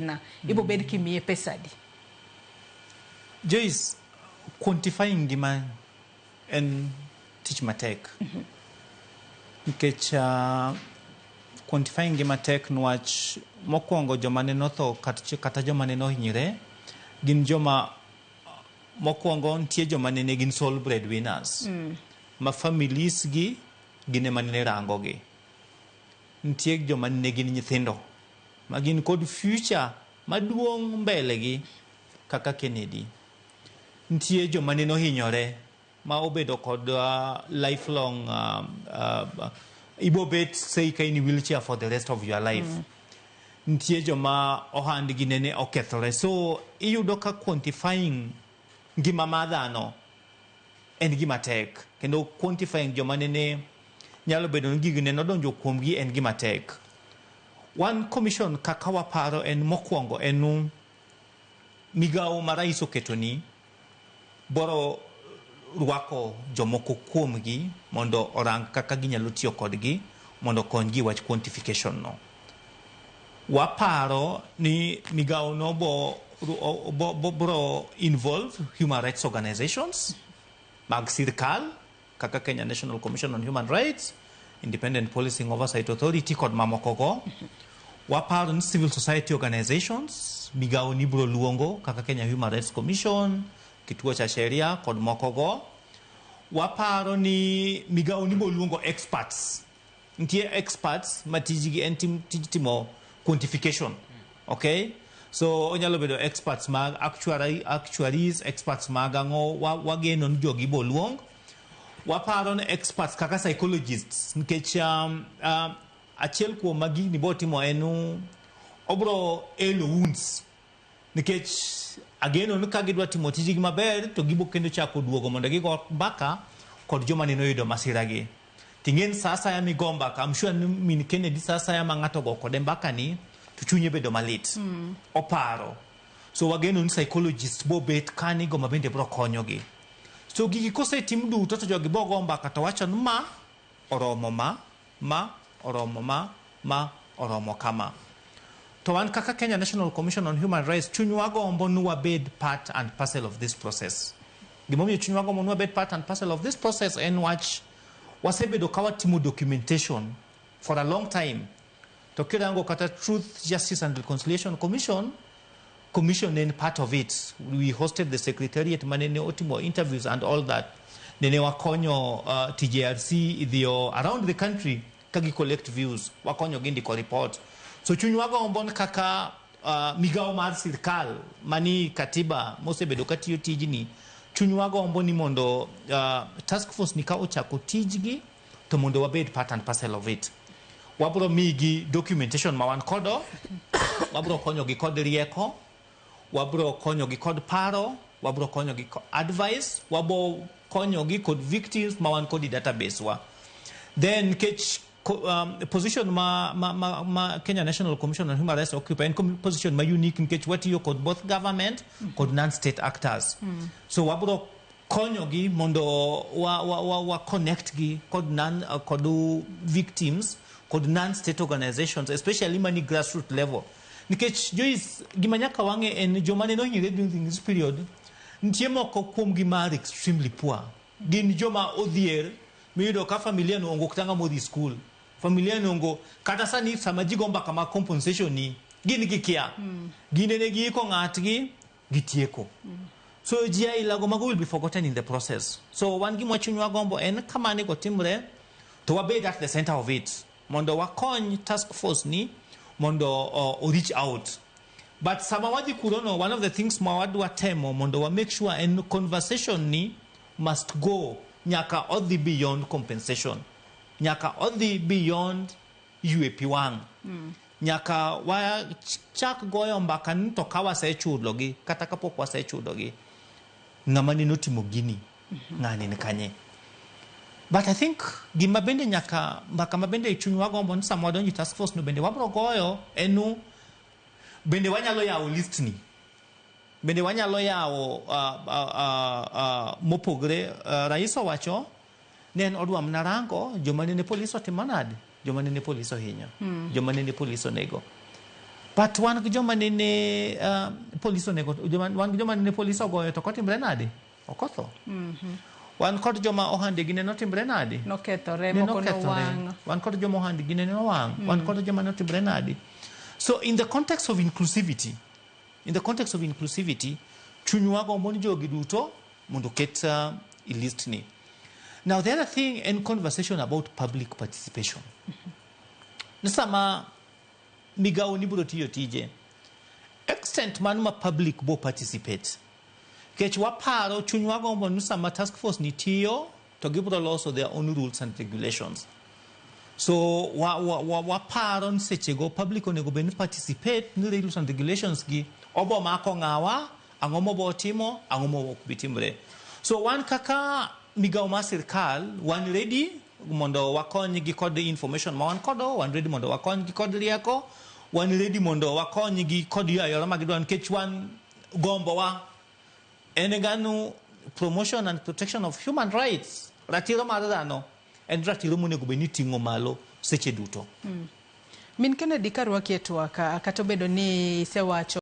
Na ibo bed kimiye pesa adi? Joyce, quantifying ngima en tich matek. Nikech quantifying ngima tek niwach mokwongo joma nene otho kata joma nene ohinyre gin joma mokwongo nitie joma nene gin sole breadwinners ma families gi gin ema nene rango gi. Nitie joma nene gin nyithindo ma gin kod future maduong' mbele gi kaka Kennedy. Nitie joma nene ohinyore ma obedo kod lifelong ibo bet say ka in e wheelchair for the rest of your life. Nitie joma ohandgi nene okethore. So iyudo ka quantifying ngima mar dhano en gima tek kendo quantifying joma nene nyalo bedo ni gigi nene odonjo kuomgi en gima tek. Wan commission kaka waparo en mokwongo en migawo ma rais oketoni boro rwako jomoko kuomgi mondo orang kaka ginyalo tiyo kodgi mondo okonygi e wach quantification no. Waparo ni migawo no bo bro involve human rights organizations mag sirkal kaka Kenya National Commission on Human Rights, Independent Policing Oversight Authority kod mamoko go. Waparo ni civil society organizations migawo ni bro luongo kaka Kenya Human Rights Commission, Kituo cha Sheria kod moko go. Waparo ni migawo ni bo luongo experts. Nitie experts ma tijgi en tij timo quantification. Okay? So onyalo bedo experts mag actuaries, experts mag ang'o, wageno ni jogi bo luong. Waparo ni experts kaka psychologists nikech achiel kuom ma gini bo timo en obro elo wounds nikech ageno ni ka gidwa timo tijgi maber to gibo kendo chako duogo mondo gigo mbaka kod joma nene oyudo masira gi. Ting'en sa asaya migo mbaka, I'm sure ni min Kennedy sa asaya ma ng'ato go kode mbaka ni to chunye bedo malit. Oparo. So wageno ni psychologist bo bet kani go ma bende bro konyogi. So gigi kosetim duto to jogi bo go mbaka to wacho ni ma oromo ma, ma oromo ma, ma oromo kama. To wan kaka Kenya National Commission on Human Rights chunywa gombo ni wabed part and parcel of this process. Gimomiyo chunywa gombo ni wabed part and parcel of this process en wach wasebedo ka watimo documentation for a long time. To kirango kata Truth, Justice and Reconciliation Commission, commission en part of it. We hosted the secretariat manene otimo interviews and all that. Nene wakonyo TJRC idhiyo around the country ka gi collect views, wakonyo gi ndiko report. So chunywa gombo ni kaka migawo mar sirkal mani katiba mosebedo katiyo tijni, chunywa gombo ni mondo task force ni ka ochako tijgi to mondo wabed part and parcel of it. Wabro migi documentation ma wan kodo, wabro konyogi kod rieko, wabro konyogi kod paro, wabro konyogi kod advice, wabro konyogi kod victims ma wan kod e database wa. Then nikech position ma Kenya National Commission on Human Rights occupy en position ma unique nikech watiyo kod both government kod non-state actors. So wabro konyogi mondo wa connect gi kod non kod victims kod non-state organizations, especially mani grassroots level. Nikech Joyce, gima nyaka wang'e en joma nene ohinyre during this period, nitie moko kuomgi mar extremely poor. Gin joma odhier miyudo ka familia no ongo kata ng'ama odhi school. Familia no ongo kata sani sama ji go mbaka mag compensation ni gin gikia. Gin nene giiko ng'atgi gitieko. So ji aila go mago will be forgotten in the process. So wan gima chunywa gombo en kama nego timre to wabed at the center of it mondo wakony task force ni mondo o reach out. But sama wadhi kurono, one of the things ma wadwa temo mondo wa make sure en conversation ni must go nyaka odhi beyond compensation. Nyaka odhi beyond ywe pi wang'. Nyaka wachak goyo mbaka ni to ka wasechulogi kata kapok wasechulogi ng'ama nene otimo gini ng'ani ni kanye. But I think gima bende nyaka mbaka ma bende chunywa gombo ni sama wadonjo e task force no bende wabro goyo en nu bende wanyalo yawo list ni bende wanyalo yawo mopogre. Rais owacho ne en odwa mana rango joma nene polis otimo nade, joma nene polis ohinyo, joma nene polis onego. But wan gi joma nene police onego, wan gi joma nene police ogoyo to kotimre nade? Ok otho. Wan kod joma ohandegi ne notimre nade? Nokethore, Ne moko nokethore. nowang'. Wan kod joma ohandgi ne nowang'. Wan kod joma notimre nade? So in the context of inclusivity, in the context of inclusivity, chunywa gombo ni jogi duto mondo oket e list ni. Now the other thing en conversation about public participation. Ni sama migawo ni biro tiyo tije, extent man ma public bo participate. Nikech waparo chunywa gombo ni sama task force ni tiyo to gibiro loso their own rules and regulations. So waparo ni sechego public onego bed ni participate ni rules and regulations gi obo mako ng'awa, ang'o mobo timo, ang'o mo ok bi timre. So wan kaka migawo mar sirkal, wan ready mondo wakony gi kod information ma wan kodo, wan ready mondo wakony gi kod rieko, wan ready mondo wakony gi kod yo ayora ma gidwaro nikech wan gombowa en ganu promotion and protection of human rights, ratiro mar dhano en ratiro monego bed ni ting'o malo seche duto. Min Kennedy, karwaki e twak, kata obedo ni isewacho